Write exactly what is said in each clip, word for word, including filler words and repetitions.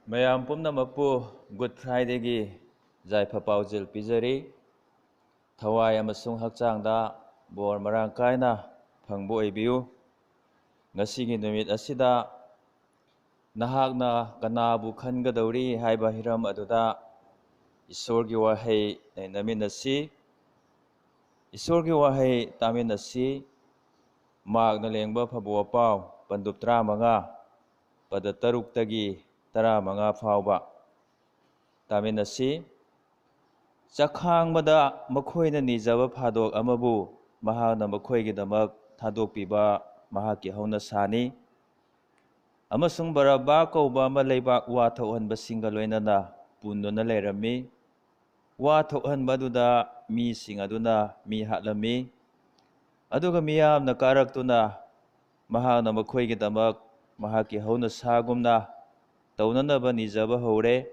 ꯃꯌꯥꯝ ꯄꯨꯝꯅꯃꯛꯄꯨ Good Fridayꯒꯤ ꯌꯥꯏꯐ ꯄꯥꯎꯖꯦꯜ ꯄꯤꯖꯔꯤ꯫ ꯊꯋꯥꯏ ꯑꯃꯁꯨꯡ ꯍꯛꯆꯥꯡꯗ ꯕꯣꯔ ꯃꯔꯥꯡ ꯀꯥꯏꯅ ꯐꯪꯕ ꯑꯣꯏꯕꯤꯌꯨ꯫ ꯉꯁꯤꯒꯤ ꯅꯨꯃꯤꯠ ꯑꯁꯤꯗ ꯅꯍꯥꯛꯅ ꯀꯅꯥꯕꯨ ꯈꯟꯒꯗꯧꯔꯤ ꯍꯥꯏꯕ ꯍꯤꯔꯝ ꯑꯗꯨꯗ ꯏꯁꯣꯔꯒꯤ ꯋꯥꯍꯩ ꯅꯩꯅꯃꯤꯟꯅꯁꯤ꯫ ꯏꯁꯣꯔꯒꯤ ꯋꯥꯍꯩ ꯇꯥꯃꯤꯟꯅꯁꯤ꯫ ꯃꯥꯔꯛꯅ ꯂꯦꯡꯕ ꯐꯕꯨ ꯋꯥꯄꯥꯎ, ꯄꯟꯗꯨꯞ ꯇꯔꯥꯃꯉꯥ, ꯄꯗ ꯇꯔꯨꯛꯇꯒꯤ ꯇꯔꯥꯃꯉꯥ ꯐꯥꯎꯕ ꯇꯥꯃꯤꯟꯅꯁꯤ꯫ ꯆꯈꯥꯡꯕꯗ ꯃꯈꯣꯏꯅ ꯅꯤꯖꯕ ꯐꯥꯗꯣꯛ ꯑꯃꯕꯨ ꯃꯍꯥꯛꯅ ꯃꯈꯣꯏꯒꯤꯗꯃꯛ ꯊꯥꯗꯣꯛꯄꯤꯕ ꯃꯍꯥꯛꯀꯤ ꯍꯧꯅꯁꯥꯅꯤ꯫ ꯑꯃꯁꯨꯡ ꯕꯔꯕꯥ ꯀꯧꯕ ꯑꯃ ꯂꯩꯕꯥꯛ ꯋꯥ ꯊꯣꯛꯍꯟꯕꯁꯤꯡꯒ ꯂꯣꯏꯅꯅ ꯄꯨꯟꯗꯨꯅ ꯂꯩꯔꯝꯃꯤ꯫ ꯋꯥ ꯊꯣꯛꯍꯟꯕ ꯑꯗꯨꯗ ꯃꯤꯁꯤꯡ ꯑꯗꯨꯅ ꯃꯤ ꯍꯥꯠꯂꯝꯃꯤ꯫ ꯑꯗꯨꯒ ꯃꯤꯌꯥꯝꯅ ꯀꯥꯔꯛꯇꯨꯅ ꯃꯍꯥꯛꯅ ꯃꯈꯣꯏꯒꯤꯗꯃꯛ ꯃꯍꯥꯛꯀꯤ ꯍꯧꯅꯁꯥꯒꯨꯝꯅ ꯇꯧꯅꯅꯕ ꯅꯤꯖꯕ ꯍꯧꯔꯦ꯫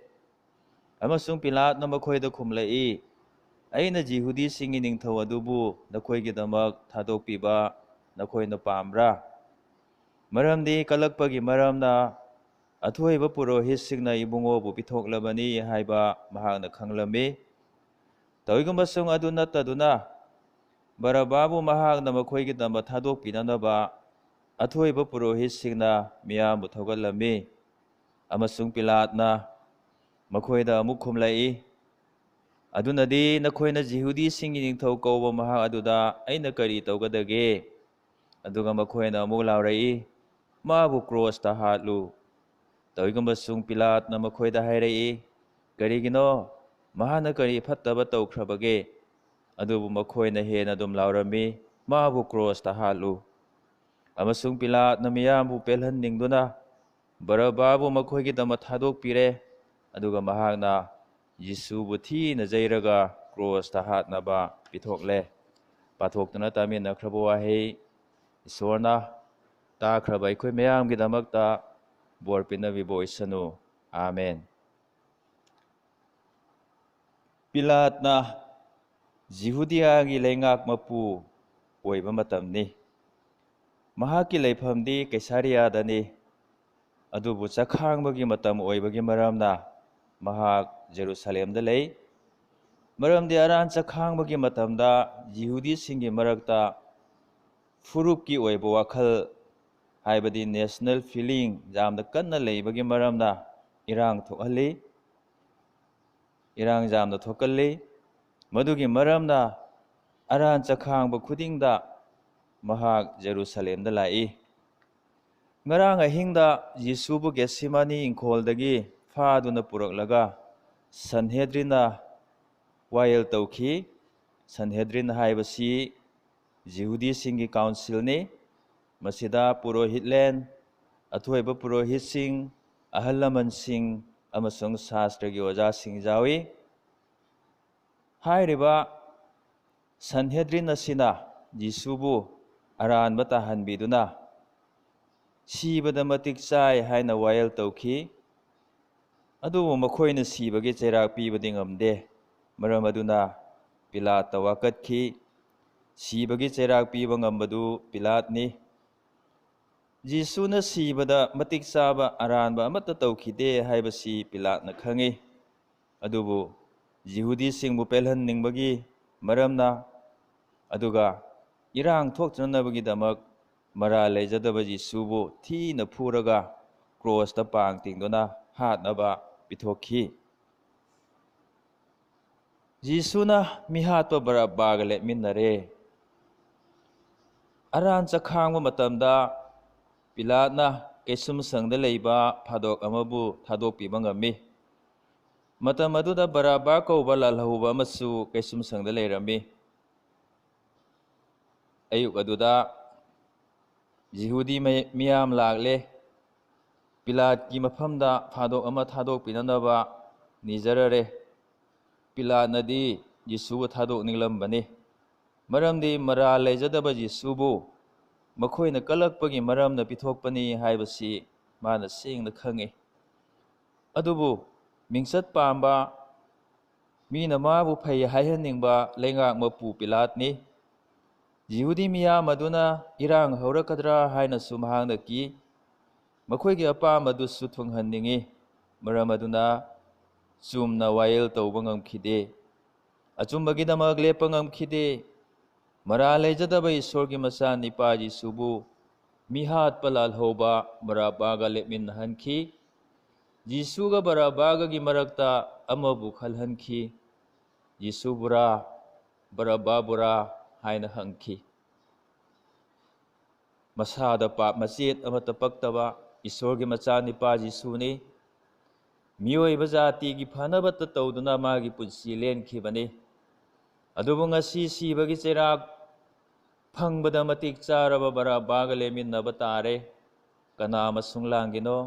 ꯑꯃꯁꯨꯡ ꯄꯤꯂꯥꯠꯅ ꯃꯈꯣꯏꯗ ꯈꯨꯝꯂꯛꯏ, "ꯑꯩꯅ ꯖꯤꯍꯨꯗꯤꯁꯤꯡꯒꯤ ꯅꯤꯡꯊꯧ ꯑꯗꯨꯕꯨ ꯅꯈꯣꯏꯒꯤꯗꯃꯛ ꯊꯥꯗꯣꯛꯄꯤꯕ ꯅꯈꯣꯏꯅ ꯄꯥꯝꯕ꯭ꯔꯥ? ꯃꯔꯝꯗꯤ ꯀꯂꯛꯄꯒꯤ ꯃꯔꯝꯅ ꯑꯊꯣꯏꯕ ꯄꯨꯔꯣꯍꯤꯠꯁꯤꯡꯅ ꯏꯕꯨꯡꯉꯣꯕꯨ ꯄꯤꯊꯣꯛꯂꯕꯅꯤ ꯍꯥꯏꯕ ꯃꯍꯥꯛꯅ ꯈꯪꯂꯝꯃꯤ꯫ ꯇꯧꯏꯒꯨꯝꯕꯁꯨꯡ ꯑꯗꯨ ꯅꯠꯇꯗꯨꯅ ꯕꯔꯕꯥꯕꯨ ꯃꯍꯥꯛꯅ ꯃꯈꯣꯏꯒꯤꯗꯃꯛ ꯊꯥꯗꯣꯛꯄꯤꯅꯅꯕ ꯑꯊꯣꯏꯕ ꯄꯨꯔꯣꯍꯤꯠꯁꯤꯡꯅ ꯃꯤꯌꯥꯝꯕꯨ ꯊꯧꯒꯠꯂꯝꯃꯤ꯫" ꯑꯃꯁꯨꯡ ꯄꯤꯂꯥꯠꯅ ꯃꯈꯣꯏꯗ ꯑꯃꯨꯛ ꯈꯨꯝꯂꯛꯏ, "ꯑꯗꯨꯅꯗꯤ ꯅꯈꯣꯏꯅ ꯖꯤꯍꯨꯗꯤꯁꯤꯡꯒꯤ ꯅꯤꯡꯊꯧ ꯀꯧꯕ ꯃꯍꯥꯛ ꯑꯗꯨꯗ ꯑꯩꯅ ꯀꯔꯤ ꯇꯧꯒꯗꯒꯦ?" ꯑꯗꯨꯒ ꯃꯈꯣꯏꯅ ꯑꯃꯨꯛ ꯂꯥꯎꯔꯛꯏ, "ꯃꯥꯕꯨ ꯀ꯭ꯔꯣꯁꯇ ꯍꯥꯠꯂꯨ!" ꯇꯧꯏꯒꯨꯝꯕꯁꯨꯡ ꯄꯤꯂꯥꯠꯅ ꯃꯈꯣꯏꯗ ꯍꯥꯏꯔꯛꯏ, "ꯀꯔꯤꯒꯤꯅꯣ? ꯃꯍꯥꯛꯅ ꯀꯔꯤ ꯐꯠꯇꯕ ꯇꯧꯈ꯭ꯔꯕꯒꯦ?" ꯑꯗꯨꯕꯨ ꯃꯈꯣꯏꯅ ꯍꯦꯟꯅ ꯑꯗꯨꯝ ꯂꯥꯎꯔꯝꯃꯤ, "ꯃꯥꯕꯨ ꯀ꯭ꯔꯣꯁꯇ ꯍꯥꯠꯂꯨ!" ꯑꯃꯁꯨꯡ ꯄꯤꯂꯥꯠꯅ ꯃꯤꯌꯥꯝꯕꯨ ꯄꯦꯜꯍꯟꯅꯤꯡꯗꯨꯅ ꯕꯔꯕꯥꯕꯨ ꯃꯈꯣꯏꯒꯤꯗꯃꯛ ꯊꯥꯗꯣꯛꯄꯤꯔꯦ꯫ ꯑꯗꯨꯒ ꯃꯍꯥꯛꯅ ꯌꯤꯁꯨꯕꯨ ꯊꯤꯅ ꯌꯩꯔꯒ ꯀ꯭ꯔꯣꯁꯇ ꯍꯥꯠꯅꯕ ꯄꯤꯊꯣꯛꯂꯦ꯫ ꯄꯥꯊꯣꯛꯇꯨꯅ ꯇꯥꯃꯤꯟꯅꯈ꯭ꯔꯕ ꯋꯥꯍꯩ ꯏꯁꯣꯔꯅ ꯇꯥꯈ꯭ꯔꯕ ꯑꯩꯈꯣꯏ ꯃꯌꯥꯝꯒꯤꯗꯃꯛꯇ ꯕꯣꯔ ꯄꯤꯅꯕꯤꯕ ꯑꯣꯏꯁꯅꯨ꯫ ꯑꯥꯃꯦꯟ꯫ ꯄꯤꯂꯥꯠꯅ ꯖꯤꯍꯨꯗꯤꯌꯥꯒꯤ ꯂꯩꯉꯥꯛ ꯃꯄꯨ ꯑꯣꯏꯕ ꯃꯇꯝꯅꯤ꯫ ꯃꯍꯥꯛꯀꯤ ꯂꯩꯐꯝꯗꯤ ꯀꯩꯁꯥꯔꯤꯌꯥꯗꯅꯤ꯫ ꯑꯗꯨꯕꯨ ꯆꯈꯥꯡꯕꯒꯤ ꯃꯇꯝ ꯑꯣꯏꯕꯒꯤ ꯃꯔꯝꯅ ꯃꯍꯥꯛ ꯖꯦꯔꯨꯁꯥꯂꯦꯝꯗ ꯂꯩ꯫ ꯃꯔꯝꯗꯤ ꯑꯔꯥꯟ ꯆꯈꯥꯡꯕꯒꯤ ꯃꯇꯝꯗ ꯌꯤꯍꯨꯗꯤꯁꯤꯡꯒꯤ ꯃꯔꯛꯇ ꯐꯨꯔꯨꯞꯀꯤ ꯑꯣꯏꯕ ꯋꯥꯈꯜ, ꯍꯥꯏꯕꯗꯤ national feeling, ꯌꯥꯝꯅ ꯀꯟꯅ ꯂꯩꯕꯒꯤ ꯃꯔꯝꯅ ꯏꯔꯥꯡ ꯊꯣꯛꯍꯜꯂꯤ, ꯏꯔꯥꯡ ꯌꯥꯝꯅ ꯊꯣꯛꯀꯜꯂꯤ꯫ ꯃꯗꯨꯒꯤ ꯃꯔꯝꯅ ꯑꯔꯥꯟ ꯆꯈꯥꯡꯕ ꯈꯨꯗꯤꯡꯗ ꯃꯍꯥꯛ ꯖꯦꯔꯨꯁꯥꯂꯦꯝꯗ ꯂꯥꯛꯏ꯫ ꯉꯔꯥꯡ ꯑꯍꯤꯡꯗ ꯌꯤꯁꯨꯕꯨ ꯒꯦꯠꯁꯤꯃꯥꯅꯤ ꯏꯪꯈꯣꯜꯗꯒꯤ ꯐꯥꯗꯨꯅ ꯄꯨꯔꯛꯂꯒ ꯁꯟꯍꯦꯗ꯭ꯔꯤꯟꯅ ꯋꯥꯌꯦꯜ ꯇꯧꯈꯤ꯫ ꯁꯟꯍꯦꯗ꯭ꯔꯤꯟ ꯍꯥꯏꯕꯁꯤ ꯖꯤꯍꯨꯗꯤꯁꯤꯡꯒꯤ ꯀꯥꯎꯟꯁꯤꯜꯅꯤ꯫ ꯃꯁꯤꯗ ꯄꯨꯔꯣꯍꯤꯠꯂꯦꯟ, ꯑꯊꯣꯏꯕ ꯄꯨꯔꯣꯍꯤꯠꯁꯤꯡ, ꯑꯍꯜ ꯂꯃꯟꯁꯤꯡ ꯑꯃꯁꯨꯡ ꯁꯥꯁꯇ꯭ꯔꯒꯤ ꯑꯣꯖꯥꯁꯤꯡ ꯌꯥꯎꯏ꯫ ꯍꯥꯏꯔꯤꯕ ꯁꯟꯍꯦꯗ꯭ꯔꯤꯟ ꯑꯁꯤꯅ ꯖꯤꯁꯨꯕꯨ ꯑꯔꯥꯟꯕ ꯇꯥꯍꯟꯕꯤꯗꯨꯅ ꯁꯤꯕꯗ ꯃꯇꯤꯛ ꯆꯥꯏ ꯍꯥꯏꯅ ꯋꯥꯌꯦꯜ ꯇꯧꯈꯤ꯫ ꯑꯗꯨꯕꯨ ꯃꯈꯣꯏꯅ ꯁꯤꯕꯒꯤ ꯆꯩꯔꯥꯛ ꯄꯤꯕꯗꯤ ꯉꯝꯗꯦ꯫ ꯃꯔꯝ ꯑꯗꯨꯅ ꯄꯤꯂꯥꯠꯇ ꯋꯥꯀꯠꯈꯤ꯫ ꯁꯤꯕꯒꯤ ꯆꯩꯔꯥꯛ ꯄꯤꯕ ꯉꯝꯕꯗꯨ ꯄꯤꯂꯥꯠꯅꯤ꯫ ꯖꯤꯁꯨꯅ ꯁꯤꯕꯗ ꯃꯇꯤꯛ ꯆꯥꯕ ꯑꯔꯥꯟꯕ ꯑꯃꯠꯇ ꯇꯧꯈꯤꯗꯦ ꯍꯥꯏꯕꯁꯤ ꯄꯤꯂꯥꯠꯅ ꯈꯪꯏ꯫ ꯑꯗꯨꯕꯨ ꯖꯤꯍꯨꯗꯤꯁꯤꯡꯕꯨ ꯄꯦꯜꯍꯟꯅꯤꯡꯕꯒꯤ ꯃꯔꯝꯅ, ꯑꯗꯨꯒ ꯏꯔꯥꯡ ꯊꯣꯛꯇꯅꯕꯒꯤꯗꯃꯛ ꯃꯔꯥꯜ ꯂꯩꯖꯗꯕ ꯖꯤꯁꯨꯕꯨ ꯊꯤꯅ ꯐꯨꯔꯒ ꯀ꯭ꯔꯣꯁꯇ ꯄꯥꯡ ꯇꯤꯡꯗꯨꯅ ꯍꯥꯠꯅꯕ ꯄꯤꯊꯣꯛꯈꯤ꯫ ꯖꯤꯁꯨꯅ ꯃꯤꯍꯥꯠꯄ ꯕꯔꯥꯕꯥꯒ ꯂꯦꯞꯃꯤꯟꯅꯔꯦ꯫ ꯑꯔꯥꯟ ꯆꯈꯥꯡꯕ ꯃꯇꯝꯗ ꯄꯤꯂꯥꯠꯅ ꯀꯩꯁꯨꯝꯁꯪꯗ ꯂꯩꯕ ꯐꯥꯗꯣꯛ ꯑꯃꯕꯨ ꯊꯥꯗꯣꯛꯄꯤꯕ ꯉꯝꯃꯤ꯫ ꯃꯇꯝ ꯑꯗꯨꯗ ꯕꯔꯥꯕꯥ ꯀꯧꯕ ꯂꯥꯜꯍꯧꯕ ꯑꯃꯁꯨ ꯀꯩꯁꯨꯝꯁꯪꯗ ꯂꯩꯔꯝꯃꯤ꯫ ꯑꯌꯨꯛ ꯑꯗꯨꯗ ꯖꯤꯍꯨꯗꯤ ꯃꯤ-, ꯃꯤꯌꯥꯝ ꯂꯥꯛꯂꯦ꯫ ꯄꯤꯂꯥꯠꯀꯤ ꯃꯐꯝꯗ ꯐꯥꯗꯣꯛ ꯑꯃ ꯊꯥꯗꯣꯛꯄꯤꯅꯅꯕ ꯅꯤꯖꯔꯔꯦ꯫ ꯄꯤꯂꯥꯠꯅꯗꯤ ꯖꯤꯁꯨꯕꯨ ꯊꯥꯗꯣꯛꯅꯤꯡꯂꯝꯕꯅꯤ꯫ ꯃꯔꯝꯗꯤ ꯃꯔꯥꯜ ꯂꯩꯖꯗꯕ ꯖꯤꯁꯨꯕꯨ ꯃꯈꯣꯏꯅ ꯀꯜꯂꯛꯄꯒꯤ ꯃꯔꯝꯅ ꯄꯤꯊꯣꯛꯄꯅꯤ ꯍꯥꯏꯕꯁꯤ ꯃꯥꯅ ꯁꯦꯡꯅ ꯈꯪꯏ꯫ ꯑꯗꯨꯕꯨ ꯃꯤꯡꯆꯠ ꯄꯥꯝꯕ, ꯃꯤꯅ ꯃꯥꯕꯨ ꯐꯩ ꯍꯥꯏꯍꯟꯅꯤꯡꯕ ꯂꯩꯉꯥꯛ ꯃꯄꯨ ꯄꯤꯂꯥꯠꯅꯤ꯫ ꯖꯤꯍꯨꯗꯤ ꯃꯤꯌꯥꯝ ꯑꯗꯨꯅ ꯏꯔꯥꯡ ꯍꯧꯔꯛꯀꯗ꯭ꯔꯥ ꯍꯥꯏꯅꯁꯨ ꯃꯍꯥꯛꯅ ꯀꯤ꯫ ꯃꯈꯣꯏꯒꯤ ꯑꯄꯥꯝꯕꯗꯨꯁꯨ ꯊꯨꯡꯍꯟꯅꯤꯡꯏ꯫ ꯃꯔꯝ ꯑꯗꯨꯅ ꯆꯨꯝꯅ ꯋꯥꯌꯦꯜ ꯇꯧꯕ ꯉꯝꯈꯤꯗꯦ꯫ ꯑꯆꯨꯝꯕꯒꯤꯗꯃꯛ ꯂꯦꯞꯄ ꯉꯝꯈꯤꯗꯦ꯫ ꯃꯔꯥꯜ ꯂꯩꯖꯗꯕ ꯏꯁꯣꯔꯒꯤ ꯃꯆꯥ ꯅꯤꯄꯥ ꯖꯤꯁꯨꯕꯨ ꯃꯤꯍꯥꯠꯄ ꯂꯥꯜꯍꯧꯕ ꯕꯔꯥꯕꯥꯒ ꯂꯦꯞꯃꯤꯟꯅꯍꯟꯈꯤ꯫ ꯖꯤꯁꯨꯒ ꯕꯔꯥꯕꯥꯒꯒꯤ ꯃꯔꯛꯇ ꯑꯃꯕꯨ ꯈꯜꯍꯟꯈꯤ꯫ "ꯖꯤꯁꯨꯕꯨꯔꯥ, ꯕꯔꯥꯕꯥꯕꯨꯔꯥ?" ꯍꯥꯏꯅ ꯍꯪꯈꯤ꯫ ꯃꯁꯥꯗ ꯄꯥꯞ ꯃꯆꯦꯠ ꯑꯃꯠꯇ ꯄꯛꯇꯕ ꯏꯁꯣꯔꯒꯤ ꯃꯆꯥ ꯅꯤꯄꯥ ꯖꯤꯁꯨꯅꯤ꯫ ꯃꯤꯑꯣꯏꯕ ꯖꯥꯇꯤꯒꯤ ꯐꯅꯕꯇ ꯇꯧꯗꯨꯅ ꯃꯥꯒꯤ ꯄꯨꯟꯁꯤ ꯂꯦꯟꯈꯤꯕꯅꯤ꯫ ꯑꯗꯨꯕꯨ ꯉꯁꯤ ꯁꯤꯕꯒꯤ ꯆꯩꯔꯥꯛ ꯐꯪꯕꯗ ꯃꯇꯤꯛ ꯆꯥꯔꯕ ꯕꯔꯥꯕꯥꯒ ꯂꯦꯝꯃꯤꯟꯅꯕ ꯇꯥꯔꯦ꯫ ꯀꯅꯥ ꯑꯃꯁꯨꯡ ꯂꯥꯡꯒꯤꯅꯣ?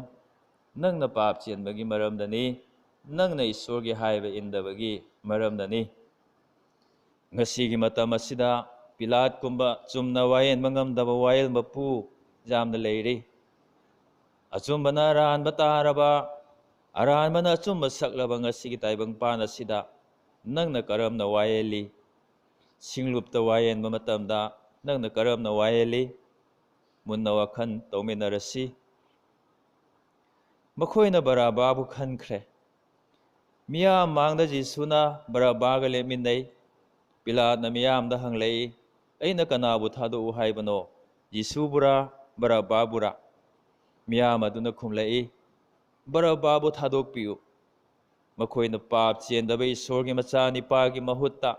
ꯅꯪꯅ ꯄꯥꯞ ꯆꯦꯟꯕꯒꯤ ꯃꯔꯝꯗꯅꯤ, ꯅꯪꯅ ꯏꯁꯣꯔꯒꯤ ꯍꯥꯏꯕ ꯏꯟꯗꯕꯒꯤ ꯃꯔꯝꯗꯅꯤ꯫ ꯉꯁꯤꯒꯤ ꯃꯇꯝ ꯑꯁꯤꯗ ꯄꯤꯂꯥꯠꯀꯨꯝꯕ ꯆꯨꯝꯅ ꯋꯥꯌꯦꯟꯕ ꯉꯝꯗꯕ ꯋꯥꯌꯦꯜ ꯃꯄꯨ ꯌꯥꯝꯅ ꯂꯩꯔꯤ꯫ ꯑꯆꯨꯝꯕꯅ ꯑꯔꯥꯟꯕ ꯇꯥꯔꯕ, ꯑꯔꯥꯟꯕꯅ ꯑꯆꯨꯝꯕ ꯁꯛꯂꯕ ꯉꯁꯤꯒꯤ ꯇꯥꯏꯕꯪꯄꯥꯟ ꯑꯁꯤꯗ ꯅꯪꯅ ꯀꯔꯝꯅ ꯋꯥꯌꯦꯜꯂꯤ? ꯁꯤꯡꯂꯨꯞꯇ ꯋꯥꯌꯦꯟꯕ ꯃꯇꯝꯗ ꯅꯪꯅ ꯀꯔꯝꯅ ꯋꯥꯌꯦꯜꯂꯤ? ꯃꯨꯟꯅ ꯋꯥꯈꯜ ꯇꯧꯃꯤꯟꯅꯔꯁꯤ꯫ ꯃꯈꯣꯏꯅ ꯕꯔꯥꯕꯥꯕꯨ ꯈꯟꯈ꯭ꯔꯦ꯫ ꯃꯤꯌꯥꯝ ꯃꯥꯡꯗ ꯖꯤꯁꯨꯅ ꯕꯔꯥꯕꯥꯒ ꯂꯦꯞꯃꯤꯟꯅꯩ꯫ ꯄꯤꯂꯥꯠꯅ ꯃꯤꯌꯥꯝꯗ ꯍꯪꯂꯛꯏ, "ꯑꯩꯅ ꯀꯅꯥꯕꯨ ꯊꯥꯗꯣꯛꯎ ꯍꯥꯏꯕꯅꯣ, ꯖꯤꯁꯨꯕꯨꯔꯥ, ꯕꯔꯥꯕꯥꯕꯨꯔꯥ?" ꯃꯤꯌꯥꯝ ꯑꯗꯨꯅ ꯈꯨꯝꯂꯛꯏ, "ꯕꯔꯥꯕꯥꯕꯨ ꯊꯥꯗꯣꯛꯄꯤꯌꯨ"꯫ ꯃꯈꯣꯏꯅ ꯄꯥꯞ ꯆꯦꯟꯗꯕ ꯏꯁꯣꯔꯒꯤ ꯃꯆꯥ ꯅꯤꯄꯥꯒꯤ ꯃꯍꯨꯠꯇ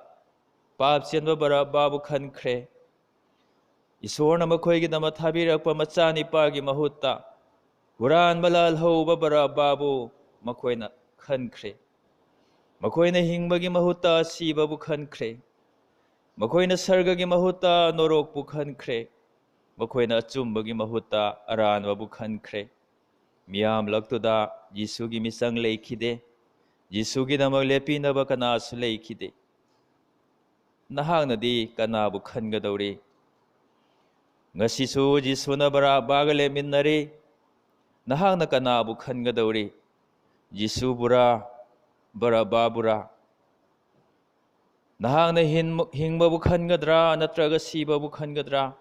ꯄꯥꯞ ꯆꯦꯟꯕ ꯕꯔꯥꯕꯥꯕꯨ ꯈꯟꯈ꯭ꯔꯦ꯫ ꯏꯁꯣꯔꯅ ꯃꯈꯣꯏꯒꯤꯗꯃꯛ ꯊꯥꯕꯤꯔꯛꯄ ꯃꯆꯥ ꯅꯤꯄꯥꯒꯤ ꯃꯍꯨꯠꯇ ꯍꯨꯔꯥꯟꯕ ꯂꯥꯜꯍꯧꯕ ꯕꯔꯥꯕꯥꯕꯨ ꯃꯈꯣꯏꯅ ꯈꯟꯈ꯭ꯔꯦ꯫ ꯃꯈꯣꯏꯅ ꯍꯤꯡꯕꯒꯤ ꯃꯍꯨꯠꯇ ꯁꯤꯕꯕꯨ ꯈꯟꯈ꯭ꯔꯦ꯫ ꯃꯈꯣꯏꯅ ꯁꯔꯒꯒꯤ ꯃꯍꯨꯠꯇ ꯅꯣꯔꯣꯛꯄꯨ ꯈꯟꯈ꯭ꯔꯦ꯫ ꯃꯈꯣꯏꯅ ꯑꯆꯨꯝꯕꯒꯤ ꯃꯍꯨꯠꯇ ꯑꯔꯥꯟꯕꯕꯨ ꯈꯟꯈ꯭ꯔꯦ꯫ ꯃꯤꯌꯥꯝ ꯂꯛꯇꯨꯗ ꯖꯤꯁꯨꯒꯤ ꯃꯤꯆꯪ ꯂꯩꯈꯤꯗꯦ꯫ ꯖꯤꯁꯨꯒꯤꯗꯃꯛ ꯂꯦꯞꯄꯤꯅꯕ ꯀꯅꯥꯁꯨ ꯂꯩꯈꯤꯗꯦ꯫ ꯅꯍꯥꯛꯅꯗꯤ ꯀꯅꯥꯕꯨ ꯈꯟꯒꯗꯧꯔꯤ? ꯉꯁꯤꯁꯨ ꯖꯤꯁꯨꯅ ꯕꯔꯥꯕꯥꯒ ꯂꯦꯞꯃꯤꯟꯅꯔꯤ꯫ ꯅꯍꯥꯛꯅ ꯀꯅꯥꯕꯨ ꯈꯟꯒꯗꯧꯔꯤ? ꯖꯤꯁꯨꯕꯨꯔꯥ, ꯕꯔꯥꯕꯥꯕꯨꯔꯥ? ꯅꯍꯥꯛꯅ ꯍꯤꯟ-, ꯍꯤꯡꯕꯕꯨ ꯈꯟꯒꯗ꯭ꯔꯥ ꯅꯠꯇ꯭ꯔꯒ ꯁꯤꯕꯕꯨ ꯈꯟꯒꯗ꯭ꯔꯥ?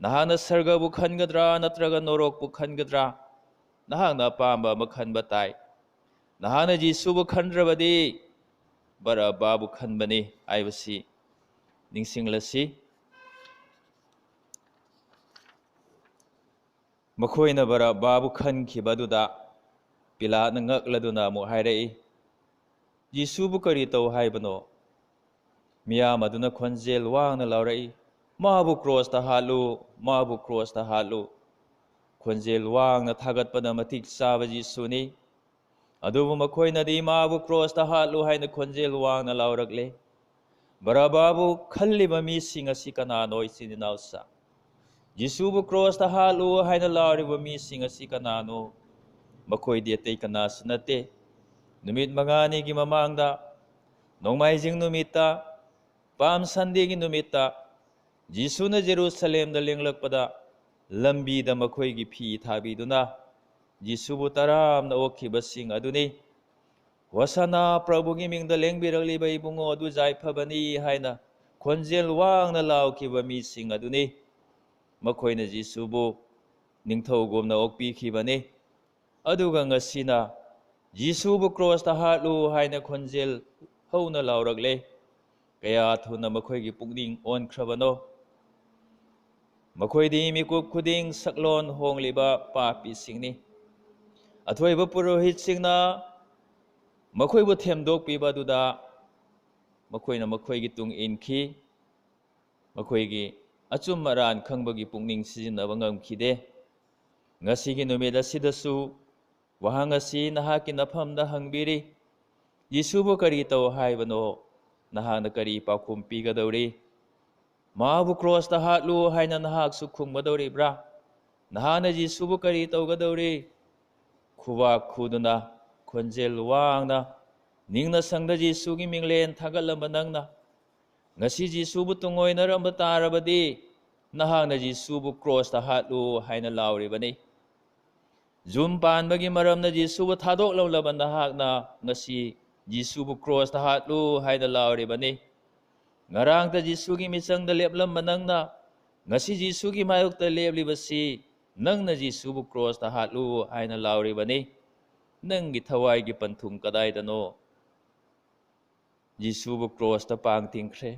ꯅꯍꯥꯛꯅ ꯁꯔꯒꯕꯨ ꯈꯟꯒꯗ꯭ꯔꯥ ꯅꯠꯇ꯭ꯔꯒ ꯅꯣꯔꯣꯛꯄꯨ ꯈꯟꯒꯗ꯭ꯔꯥ? ꯅꯍꯥꯛꯅ ꯑꯄꯥꯝꯕ ꯑꯃ ꯈꯟꯕ ꯇꯥꯏ꯫ ꯅꯍꯥꯛꯅ ꯖꯤꯁꯨꯕꯨ ꯈꯟꯗ꯭ꯔꯕꯗꯤ ꯕꯔꯕꯥꯕꯨ ꯈꯟꯕꯅꯤ ꯍꯥꯏꯕꯁꯤ ꯅꯤꯡꯁꯤꯡꯂꯁꯤ꯫ ꯃꯈꯣꯏꯅ ꯕꯔꯕꯥꯕꯨ ꯈꯟꯈꯤꯕ ꯑꯗꯨꯗ ꯄꯤꯂꯥꯠꯅ ꯉꯛꯂꯗꯨꯅ ꯑꯃꯨꯛ ꯍꯥꯏꯔꯛꯏ, "ꯖꯤꯁꯨꯕꯨ ꯀꯔꯤ ꯇꯧ ꯍꯥꯏꯕꯅꯣ?" ꯃꯤꯌꯥꯝ ꯑꯗꯨꯅ ꯈꯣꯟꯖꯦꯜ ꯋꯥꯡꯅ ꯂꯥꯎꯔꯛꯏ, "ꯃꯥꯕꯨ ꯀ꯭ꯔꯣꯁꯇ ꯍꯥꯠꯂꯨ, ꯃꯥꯕꯨ ꯀ꯭ꯔꯣꯁꯇ ꯍꯥꯠꯂꯨ!" ꯈꯣꯟꯖꯦꯜ ꯋꯥꯡꯅ ꯊꯥꯒꯠꯄꯅ ꯃꯇꯤꯛ ꯆꯥꯕ ꯖꯤꯁꯨꯅꯤ꯫ ꯑꯗꯨꯕꯨ ꯃꯈꯣꯏꯅꯗꯤ, "ꯃꯥꯕꯨ ꯀ꯭ꯔꯣꯁꯇ ꯍꯥꯠꯂꯨ" ꯍꯥꯏꯅ ꯈꯣꯟꯖꯦꯜ ꯋꯥꯡꯅ ꯂꯥꯎꯔꯛꯂꯦ꯫ ꯕꯔꯕꯥꯕꯨ ꯈꯜꯂꯤꯕ ꯃꯤꯁꯤꯡ ꯑꯁꯤ ꯀꯅꯥꯅꯣ, ꯏꯆꯤꯟ ꯏꯅꯥꯎꯁꯥ? ꯖꯤꯁꯨꯕꯨ ꯀ꯭ꯔꯣꯁꯇ ꯍꯥꯠꯂꯨ ꯍꯥꯏꯅ ꯂꯥꯎꯔꯤꯕ ꯃꯤꯁꯤꯡ ꯑꯁꯤ ꯀꯅꯥꯅꯣ? ꯃꯈꯣꯏꯗꯤ ꯑꯇꯩ ꯀꯅꯥꯁꯨ ꯅꯠꯇꯦ꯫ ꯅꯨꯃꯤꯠ ꯃꯉꯥꯅꯤꯒꯤ ꯃꯃꯥꯡꯗ, ꯅꯣꯡꯃꯥꯏꯖꯤꯡ ꯅꯨꯃꯤꯠꯇ, ꯄꯥꯝ ꯁꯟꯗꯦꯒꯤ ꯅꯨꯃꯤꯠꯇ, ꯖꯤꯁꯨꯅ ꯖꯦꯔꯨꯁꯂꯦꯝꯗ ꯂꯦꯡꯂꯛꯄꯗ, ꯂꯝꯕꯤꯗ ꯃꯈꯣꯏꯒꯤ ꯐꯤ ꯊꯥꯕꯤꯗꯨꯅ ꯖꯤꯁꯨꯕꯨ ꯇꯔꯥꯝꯅ ꯑꯣꯛꯈꯤꯕꯁꯤꯡ ꯑꯗꯨꯅꯤ꯫ "ꯍꯣꯁꯥꯅꯥ, ꯄ꯭ꯔꯚꯨꯒꯤ ꯃꯤꯡꯗ ꯂꯦꯡꯕꯤꯔꯛꯂꯤꯕ ꯏꯕꯨꯡꯉꯣ ꯑꯗꯨ ꯌꯥꯏꯐꯕꯅꯤ" ꯍꯥꯏꯅ ꯈꯣꯟꯖꯦꯜ ꯋꯥꯡꯅ ꯂꯥꯎꯈꯤꯕ ꯃꯤꯁꯤꯡ ꯑꯗꯨꯅꯤ꯫ ꯃꯈꯣꯏꯅ ꯖꯤꯁꯨꯕꯨ ꯅꯤꯡꯊꯧꯒꯨꯝꯅ ꯑꯣꯛꯄꯤꯈꯤꯕꯅꯤ꯫ ꯑꯗꯨꯒ ꯉꯁꯤꯅ, "ꯖꯤꯁꯨꯕꯨ ꯀ꯭ꯔꯣꯁꯇ ꯍꯥꯠꯂꯨ" ꯍꯥꯏꯅ ꯈꯣꯟꯖꯦꯜ ꯍꯧꯅ ꯂꯥꯎꯔꯛꯂꯦ꯫ ꯀꯌꯥ ꯊꯨꯅ ꯃꯈꯣꯏꯒꯤ ꯄꯨꯛꯅꯤꯡ ꯑꯣꯟꯈ꯭ꯔꯕꯅꯣ! ꯃꯈꯣꯏꯗꯤ ꯃꯤꯀꯨꯞ ꯈꯨꯗꯤꯡ ꯁꯛꯂꯣꯟ ꯍꯣꯡꯂꯤꯕ ꯄꯥꯄꯤꯁꯤꯡꯅꯤ꯫ ꯑꯊꯣꯏꯕ ꯄꯨꯔꯣꯍꯤꯠꯁꯤꯡꯅ ꯃꯈꯣꯏꯕꯨ ꯊꯦꯝꯗꯣꯛꯄꯤꯕ ꯑꯗꯨꯗ ꯃꯈꯣꯏꯅ ꯃꯈꯣꯏꯒꯤ ꯇꯨꯡ ꯏꯟꯈꯤ꯫ ꯃꯈꯣꯏꯒꯤ ꯑꯆꯨꯝ ꯑꯔꯥꯟ ꯈꯪꯕꯒꯤ ꯄꯨꯛꯅꯤꯡ ꯁꯤꯖꯤꯟꯅꯕ ꯉꯝꯈꯤꯗꯦ꯫ ꯉꯁꯤꯒꯤ ꯅꯨꯃꯤꯠ ꯑꯁꯤꯗꯁꯨ ꯋꯥꯍꯪ ꯑꯁꯤ ꯅꯍꯥꯛꯀꯤ ꯅꯐꯝꯗ ꯍꯪꯕꯤꯔꯤ, "ꯖꯤꯁꯨꯕꯨ ꯀꯔꯤ ꯇꯧ ꯍꯥꯏꯕꯅꯣ?" ꯅꯍꯥꯛꯅ ꯀꯔꯤ ꯄꯥꯎꯈꯨꯝ ꯄꯤꯒꯗꯧꯔꯤ? "ꯃꯥꯕꯨ ꯀ꯭ꯔꯣꯁꯇ ꯍꯥꯠꯂꯨ" ꯍꯥꯏꯅ ꯅꯍꯥꯛꯁꯨ ꯈꯨꯝꯒꯗꯧꯔꯤꯕ꯭ꯔꯥ? ꯅꯍꯥꯛꯅ ꯖꯤꯁꯨꯕꯨ ꯀꯔꯤ ꯇꯧꯒꯗꯧꯔꯤ? ꯈꯨꯕꯥꯛ ꯈꯨꯗꯨꯅ, ꯈꯣꯟꯖꯦꯜ ꯋꯥꯡꯅ, ꯅꯤꯡꯅ ꯁꯪꯗ ꯖꯤꯁꯨꯒꯤ ꯃꯤꯡꯂꯦꯟ ꯊꯥꯒꯠꯂꯝꯕ ꯅꯪꯅ, ꯉꯁꯤ ꯖꯤꯁꯨꯕꯨ ꯇꯨꯡꯑꯣꯏꯅꯔꯝꯕ ꯇꯥꯔꯕꯗꯤ, ꯅꯍꯥꯛꯅ ꯖꯤꯁꯨꯕꯨ ꯀ꯭ꯔꯣꯁꯇ ꯍꯥꯠꯂꯨ ꯍꯥꯏꯅ ꯂꯥꯎꯔꯤꯕꯅꯤ꯫ ꯌꯨꯝ ꯄꯥꯟꯕꯒꯤ ꯃꯔꯝꯅ ꯖꯤꯁꯨꯕꯨ ꯊꯥꯗꯣꯛꯂꯝꯂꯕ ꯅꯍꯥꯛꯅ ꯉꯁꯤ ꯖꯤꯁꯨꯕꯨ ꯀ꯭ꯔꯣꯁꯇ ꯍꯥꯠꯂꯨ ꯍꯥꯏꯅ ꯂꯥꯎꯔꯤꯕꯅꯤ꯫ ꯉꯔꯥꯡꯇ ꯖꯤꯁꯨꯒꯤ ꯃꯤꯆꯪꯗ ꯂꯦꯞꯂꯝꯕ ꯅꯪꯅ "ꯉꯁꯤ ꯖꯤꯁꯨꯒꯤ ꯃꯥꯌꯣꯛꯇ ꯂꯦꯞꯂꯤꯕꯁꯤ ꯅꯪꯅ ꯖꯤꯁꯨꯕꯨ ꯀ꯭ꯔꯣꯁꯇ ꯍꯥꯠꯂꯨ ꯍꯥꯏꯅ ꯂꯥꯎꯔꯤꯕꯅꯤ꯫ ꯅꯪꯒꯤ ꯊꯋꯥꯏꯒꯤ ꯄꯟꯊꯨꯡ ꯀꯗꯥꯏꯗꯅꯣ?" ꯖꯤꯁꯨꯕꯨ ꯀ꯭ꯔꯣꯁꯇ ꯄꯥꯡ ꯇꯤꯡꯈ꯭ꯔꯦ꯫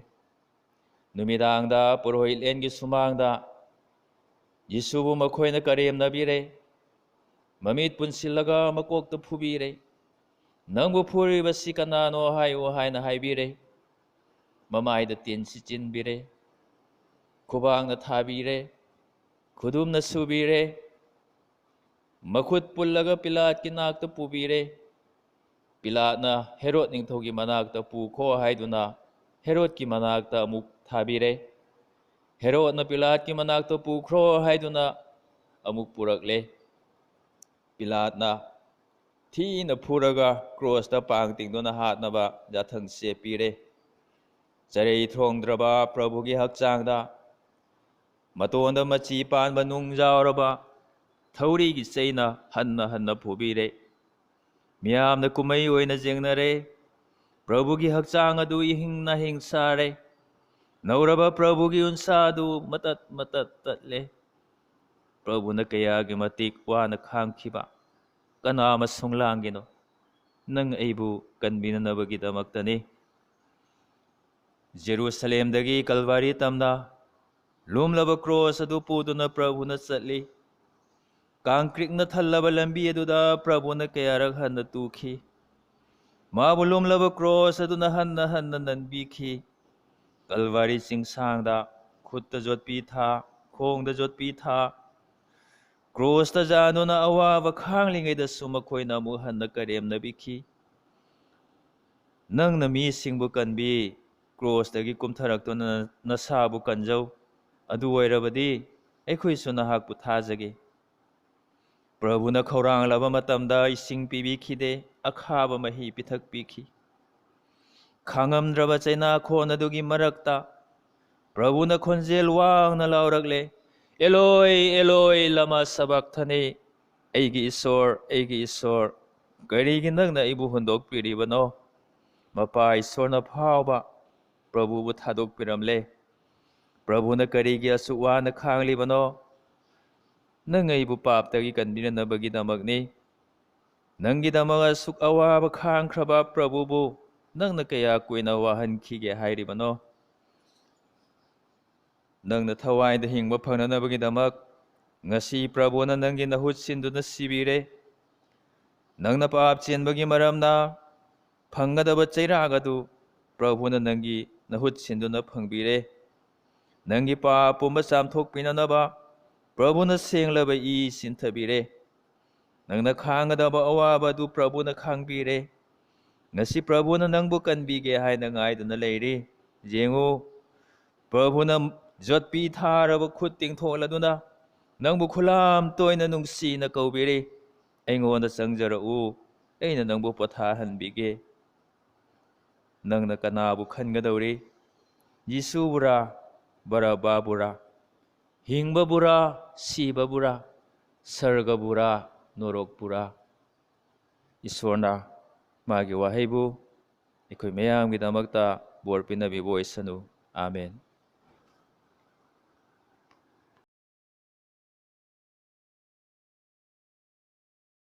ꯅꯨꯃꯤꯗꯥꯡꯗ ꯄꯨꯔꯣꯍꯤꯠꯂꯦꯟꯒꯤ ꯁꯨꯃꯥꯡꯗ ꯖꯤꯁꯨꯕꯨ ꯃꯈꯣꯏꯅ ꯀꯔꯦꯝꯅꯕꯤꯔꯦ꯫ ꯃꯃꯤꯠ ꯄꯨꯟꯁꯤꯜꯂꯒ ꯃꯀꯣꯛꯇ ꯐꯨꯕꯤꯔꯦ꯫ "ꯅꯪꯕꯨ ꯐꯨꯔꯤꯕꯁꯤ ꯀꯅꯥꯅꯣ ꯍꯥꯏꯌꯨ" ꯍꯥꯏꯅ ꯍꯥꯏꯕꯤꯔꯦ꯫ ꯃꯃꯥꯏꯗ ꯇꯤꯟ ꯁꯤꯠꯆꯤꯟꯕꯤꯔꯦ꯫ ꯈꯨꯕꯥꯛꯅ ꯊꯥꯕꯤꯔꯦ꯫ ꯈꯨꯗꯨꯝꯅ ꯁꯨꯕꯤꯔꯦ꯫ ꯃꯈꯨꯠ ꯄꯨꯜꯂꯒ ꯄꯤꯂꯥꯠꯀꯤ ꯅꯥꯛꯇ ꯄꯨꯕꯤꯔꯦ꯫ ꯄꯤꯂꯥꯠꯅ ꯍꯦꯔꯣꯗ ꯅꯤꯡꯊꯧꯒꯤ ꯃꯅꯥꯛꯇ ꯄꯨꯈꯣ ꯍꯥꯏꯗꯨꯅ ꯍꯦꯔꯣꯗꯀꯤ ꯃꯅꯥꯛꯇ ꯑꯃꯨꯛ ꯊꯥꯕꯤꯔꯦ꯫ ꯍꯦꯔꯣꯗꯅ ꯄꯤꯂꯥꯠꯀꯤ ꯃꯅꯥꯛꯇ ꯄꯨꯈ꯭ꯔꯣ ꯍꯥꯏꯗꯨꯅ ꯑꯃꯨꯛ ꯄꯨꯔꯛꯂꯦ꯫ ꯄꯤꯂꯥꯠꯅ ꯊꯤꯅ ꯐꯨꯔꯒ ꯀ꯭ꯔꯣꯁꯇ ꯄꯥꯡ ꯇꯤꯡꯗꯨꯅ ꯍꯥꯠꯅꯕ ꯌꯥꯊꯪ ꯆꯦꯠꯄꯤꯔꯦ꯫ ꯆꯔꯩ ꯊꯣꯡꯗ꯭ꯔꯕ ꯄ꯭ꯔꯚꯨꯒꯤ ꯍꯛꯆꯥꯡꯗ, ꯃꯇꯣꯟꯗ ꯃꯆꯤ ꯄꯥꯟꯕ ꯅꯨꯡ ꯌꯥꯎꯔꯕ ꯊꯧꯔꯤꯒꯤ ꯆꯩꯅ ꯍꯟꯅ ꯍꯟꯅ ꯐꯨꯕꯤꯔꯦ꯫ ꯃꯤꯌꯥꯝꯅ ꯀꯨꯝꯍꯩ ꯑꯣꯏꯅ ꯌꯦꯡꯅꯔꯦ꯫ ꯄ꯭ꯔꯚꯨꯒꯤ ꯍꯛꯆꯥꯡ ꯑꯗꯨ ꯏꯍꯤꯡ ꯅꯥꯍꯤꯡ ꯁꯥꯔꯦ꯫ ꯅꯧꯔꯕ ꯄ꯭ꯔꯚꯨꯒꯤ ꯎꯟꯁꯥ ꯑꯗꯨ ꯃꯇꯠ ꯃꯇꯠ ꯇꯠꯂꯦ꯫ ꯄ꯭ꯔꯚꯨꯅ ꯀꯌꯥꯒꯤ ꯃꯇꯤꯛ ꯋꯥꯅ ꯈꯥꯡꯈꯤꯕ ꯀꯅꯥ ꯑꯃꯁꯨꯡ ꯂꯥꯡꯒꯤꯅꯣ? ꯅꯪ ꯑꯩꯕꯨ ꯀꯟꯕꯤꯅꯅꯕꯒꯤꯗꯃꯛꯇꯅꯤ꯫ ꯖꯦꯔꯨꯁꯂꯦꯝꯗꯒꯤ ꯀꯜꯚꯥꯔꯤ ꯇꯝꯅ ꯂꯨꯝꯂꯕ ꯀ꯭ꯔꯣꯁ ꯑꯗꯨ ꯄꯨꯗꯨꯅ ꯄ꯭ꯔꯚꯨꯅ ꯆꯠꯂꯤ꯫ ꯀꯥꯡꯀ꯭ꯔꯤꯛꯅ ꯊꯜꯂꯕ ꯂꯝꯕꯤ ꯑꯗꯨꯗ ꯄ꯭ꯔꯚꯨꯅ ꯀꯌꯥꯔꯛ ꯍꯟꯅ ꯇꯨꯈꯤ꯫ ꯃꯥꯕꯨ ꯂꯨꯝꯂꯕ ꯀ꯭ꯔꯣꯁ ꯑꯗꯨꯅ ꯍꯟꯅ ꯍꯟꯅ ꯅꯟꯕꯤꯈꯤ꯫ ꯀꯜꯚꯥꯔꯤ ꯆꯤꯡꯁꯥꯡꯗ ꯈꯨꯠꯇ ꯌꯣꯠꯄꯤ ꯊꯥ, ꯈꯣꯡꯗ ꯌꯣꯠꯄꯤ ꯊꯥ, ꯀ꯭ꯔꯣꯁꯇ ꯌꯥꯟꯗꯨꯅ ꯑꯋꯥꯕ ꯈꯥꯡꯂꯤꯉꯩꯗꯁꯨ ꯃꯈꯣꯏꯅ ꯑꯃꯨꯛ ꯍꯟꯅ ꯀꯔꯦꯝꯅꯕꯤꯈꯤ꯫ ꯅꯪꯅ ꯃꯤꯁꯤꯡꯕꯨ ꯀꯟꯕꯤ, ꯀ꯭ꯔꯣꯁꯇꯒꯤ ꯀꯨꯝꯊꯔꯛꯇꯨꯅ ꯅꯁꯥꯕꯨ ꯀꯟꯖꯧ꯫ ꯑꯗꯨ ꯑꯣꯏꯔꯕꯗꯤ ꯑꯩꯈꯣꯏꯁꯨ ꯅꯍꯥꯛꯄꯨ ꯊꯥꯖꯒꯦ꯫ ꯄ꯭ꯔꯚꯨꯅ ꯈꯧꯔꯥꯡꯂꯕ ꯃꯇꯝꯗ ꯏꯁꯤꯡ ꯄꯤꯕꯤꯈꯤꯗꯦ, ꯑꯈꯥꯕ ꯃꯍꯤ ꯄꯤꯊꯛꯄꯤꯈꯤ꯫ ꯈꯥꯡꯉꯝꯗ꯭ꯔꯕ ꯆꯩꯅꯥꯈꯣꯟ ꯑꯗꯨꯒꯤ ꯃꯔꯛꯇ ꯄ꯭ꯔꯚꯨꯅ ꯈꯣꯟꯖꯦꯜ ꯋꯥꯡꯅ ꯂꯥꯎꯔꯛꯂꯦ, "ꯑꯦꯂꯣꯏ, ꯑꯦꯂꯣꯏ, ꯂꯃꯥ ꯁꯕꯛꯊꯅꯤ? ꯑꯩꯒꯤ ꯏꯁꯣꯔ, ꯑꯩꯒꯤ ꯏꯁꯣꯔ, ꯀꯔꯤꯒꯤ ꯅꯪꯅ ꯑꯩꯕꯨ ꯍꯨꯟꯗꯣꯛꯄꯤꯔꯤꯕꯅꯣ?" ꯃꯄꯥ ꯏꯁꯣꯔꯅ ꯐꯥꯎꯕ ꯄ꯭ꯔꯚꯨꯕꯨ ꯊꯥꯗꯣꯛꯄꯤꯔꯝꯂꯦ꯫ ꯄ꯭ꯔꯚꯨꯅ ꯀꯔꯤꯒꯤ ꯑꯁꯨꯛ ꯋꯥꯅ ꯈꯥꯡꯂꯤꯕꯅꯣ? ꯅꯪ ꯑꯩꯕꯨ ꯄꯥꯞꯇꯒꯤ ꯀꯟꯕꯤꯅꯅꯕꯒꯤꯗꯃꯛꯅꯤ꯫ ꯅꯪꯒꯤꯗꯃꯛ ꯑꯁꯨꯛ ꯑꯋꯥꯕ ꯈꯥꯡꯈ꯭ꯔꯕ ꯄ꯭ꯔꯚꯨꯕꯨ ꯅꯪꯅ ꯀꯌꯥ ꯀꯨꯏꯅ ꯋꯥꯍꯟꯈꯤꯒꯦ ꯍꯥꯏꯔꯤꯕꯅꯣ? ꯅꯪꯅ ꯊꯋꯥꯏꯗ ꯍꯤꯡꯕ ꯐꯪꯅꯅꯕꯒꯤꯗꯃꯛ ꯉꯁꯤ ꯄ꯭ꯔꯚꯨꯅ ꯅꯪꯒꯤ ꯅꯍꯨꯠ ꯁꯤꯟꯗꯨꯅ ꯁꯤꯕꯤꯔꯦ꯫ ꯅꯪꯅ ꯄꯥꯞ ꯆꯦꯟꯕꯒꯤ ꯃꯔꯝꯅ ꯐꯪꯒꯗꯕ ꯆꯩꯔꯥꯛ ꯑꯗꯨ ꯄ꯭ꯔꯚꯨꯅ ꯅꯪꯒꯤ ꯅꯍꯨꯠ ꯁꯤꯟꯗꯨꯅ ꯐꯪꯕꯤꯔꯦ꯫ ꯅꯪꯒꯤ ꯄꯥꯞ ꯄꯨꯝꯕ ꯆꯥꯝꯊꯣꯛꯄꯤꯅꯅꯕ ꯄ꯭ꯔꯚꯨꯅ ꯁꯦꯡꯂꯕ ꯏ ꯆꯤꯟꯊꯕꯤꯔꯦ꯫ ꯅꯪꯅ ꯈꯥꯡꯒꯗꯕ ꯑꯋꯥꯕ ꯑꯗꯨ ꯄ꯭ꯔꯚꯨꯅ ꯈꯥꯡꯕꯤꯔꯦ꯫ ꯉꯁꯤ ꯄ꯭ꯔꯚꯨꯅ ꯅꯪꯕꯨ ꯀꯟꯕꯤꯒꯦ ꯍꯥꯏꯅ ꯉꯥꯏꯗꯨꯅ ꯂꯩꯔꯤ꯫ ꯌꯦꯡꯉꯨ, ꯄ꯭ꯔꯚꯨꯅ ꯌꯣꯠꯄꯤ ꯊꯥꯔꯕ ꯈꯨꯠ ꯇꯤꯡꯊꯣꯛꯂꯗꯨꯅ ꯅꯪꯕꯨ ꯈꯨꯂꯥꯝ ꯇꯣꯏꯅ ꯅꯨꯡꯁꯤꯅ ꯀꯧꯕꯤꯔꯤ, "ꯑꯩꯉꯣꯟꯗ ꯆꯪꯖꯔꯛꯎ, ꯑꯩꯅ ꯅꯪꯕꯨ ꯄꯣꯊꯥꯍꯟꯕꯤꯒꯦ"꯫ ꯅꯪꯅ ꯀꯅꯥꯕꯨ ꯈꯟꯒꯗꯧꯔꯤ? ꯌꯤꯁꯨꯕꯨꯔꯥ, ꯕꯔꯕꯥꯕꯨꯔꯥ? ꯍꯤꯡꯕꯕꯨꯔꯥ, ꯁꯤꯕꯕꯨꯔꯥ? ꯁꯔꯒꯕꯨꯔꯥ, ꯅꯣꯔꯣꯛꯄꯨꯔꯥ? ꯏꯁꯣꯔꯅ ꯃꯥꯒꯤ ꯋꯥꯍꯩꯕꯨ ꯑꯩꯈꯣꯏ ꯃꯌꯥꯝꯒꯤꯗꯃꯛꯇ ꯕꯣꯔ ꯄꯤꯅꯕꯤꯕ ꯑꯣꯏꯁꯅꯨ꯫ ꯑꯥꯃꯦꯟ꯫